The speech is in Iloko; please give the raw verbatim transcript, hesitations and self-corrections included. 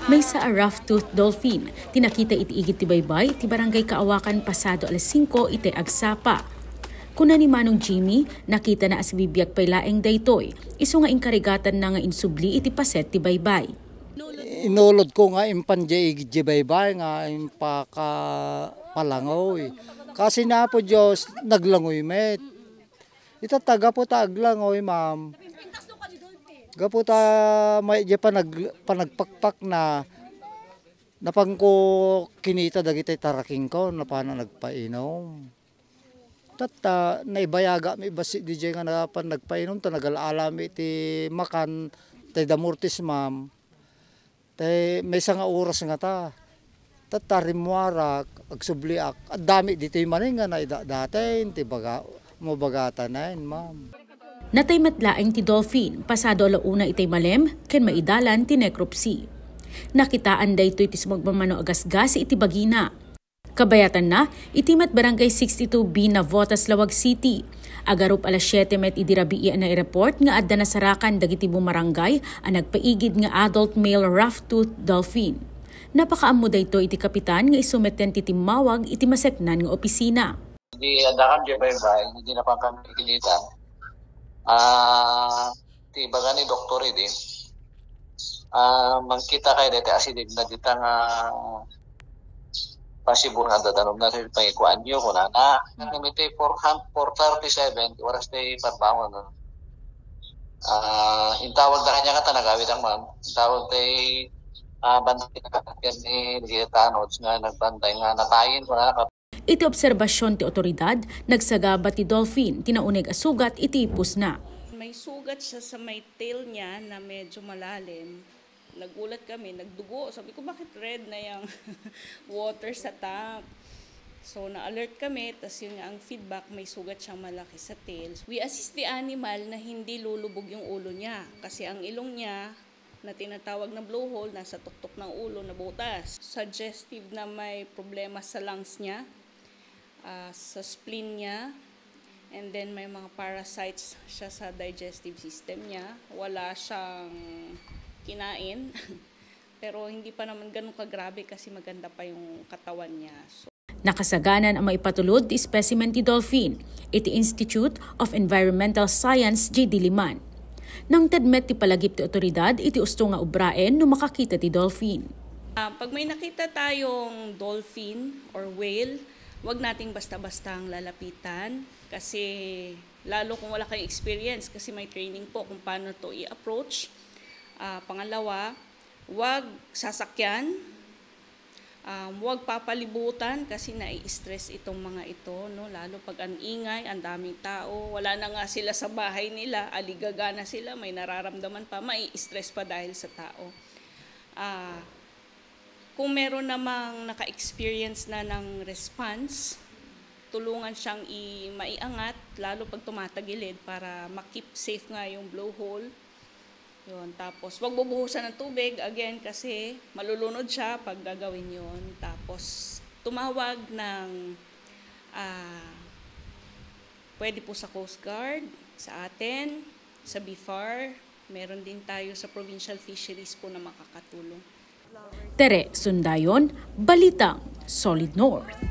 Maysa a rough-toothed dolphin ti nakita iti igid ti baybay ti Barangay Kaawakan pasado alas singko iti agsapa. Kuna ni Manong Jimmy, nakitana a sibibiag pay laeng daytoy, isu nga inkarigatanna nga insubli iti paset ti baybay. Inulodko nga impan diay igid diay baybay nga impakapalangoy. Kasi ni Apo Dios, naglangoy met. Ita ta gapu ta aglangoy, ma'am. Gapu ta may diay panag-, panagpakpak na, napanko kinita dagiti tarakingko, napana nagpainom. Tatta, naibayagami bassit diay nga napan nagpainom, ta nagala-alami ti makan, tay damortis, ma'am. Tay maysa nga oras ngata. Tatta, rimmuarak, agsubliak, addami ditoy manen nga naidadaten, ti baga-, mabagatanen, ma'am. Natay met laeng ti dolphin, pasado ala una itay malem, ken maidalan ti necropsy. Nakitaan daytoy ti sumagmamano a gasgas iti bagina. Kabayatanna, iti met Barangay sixty-two B Navotas, Laoag City. Agarup alas siete met idi rabii a naireport nga adda nasarakan dagiti bumarangay a nagpaigid nga adult male rough-toothed dolphin. Napakaammo daytoy iti kapitan nga isu metten ti timmawag iti maseknan nga opisina. Di adda kami diay baybay, di na kami kinita. Ah, ti baga ni doktor idi, ah, mangkita kay dayta asideg na dita nga pasibur nga adda danum na ti pangikuanyo, kunana. Kami ti four hun-, four thirty-seven, oras ti pagbangon, no? Ah, intawag da kanya nga ta nagawid ang ma'am. Intawag ti, ah, bantay ni Gitanos nga nagbantay nga natayen, kunana. Iti obserbasion ti otoridad, nagsagaba ti dolphin ti nauneg a sugat iti ipusna. May sugat siya sa may tail niya na medyo malalim. Nagulat kami, nagdugo. Sabi ko, "Bakit red na yung water sa tank?" So, na-alert kami, tas yun nga ang feedback, may sugat siyang malaki sa tail. We assist the animal na hindi lulubog yung ulo niya. Kasi ang ilong niya, na tinatawag na blowhole, nasa tuktok ng ulo, nabutas. Suggestive na may problema sa lungs niya, ah, sa spleen niya, and then may mga parasites siya sa digestive system niya. Wala siyang kinain, pero hindi pa naman ganun kagrabe kasi maganda pa yung katawan niya. So, Nakasaganan a maipatulod ti specimen ti dolphin iti Institute of Environmental Science iti Diliman. Nangted met ti palagip ti otoridad iti usto nga ubraen no makakita ti dolphin. Ah, pag may nakita tayong dolphin or whale, wag nating basta-bastang lalapitan kasi lalo kung wala kayong experience kasi may training po kung paano to i-approach. Ah, pangalawa, wag sasakyan. Um, huwag papalibutan kasi nai-stress itong mga ito, no? Lalo pag ang ingay, ang daming tao, wala na nga sila sa bahay nila, aligaga na sila, may nararamdaman pa, mai-stress pa dahil sa tao. Ah, kung meron namang naka-experience na ng response, tulungan siyang i-, maiangat, lalo pag tumatagilid para ma-keep safe nga yung blowhole. Yun, tapos wag bubuhusan ng tubig, again, kasi malulunod siya pag gagawin yun. Tapos tumawag ng, ah, pwede po sa Coast Guard, sa atin, sa BFAR, meron din tayo sa Provincial Fisheries po na makakatulong. Tere Sundayon, Balitang Solid North.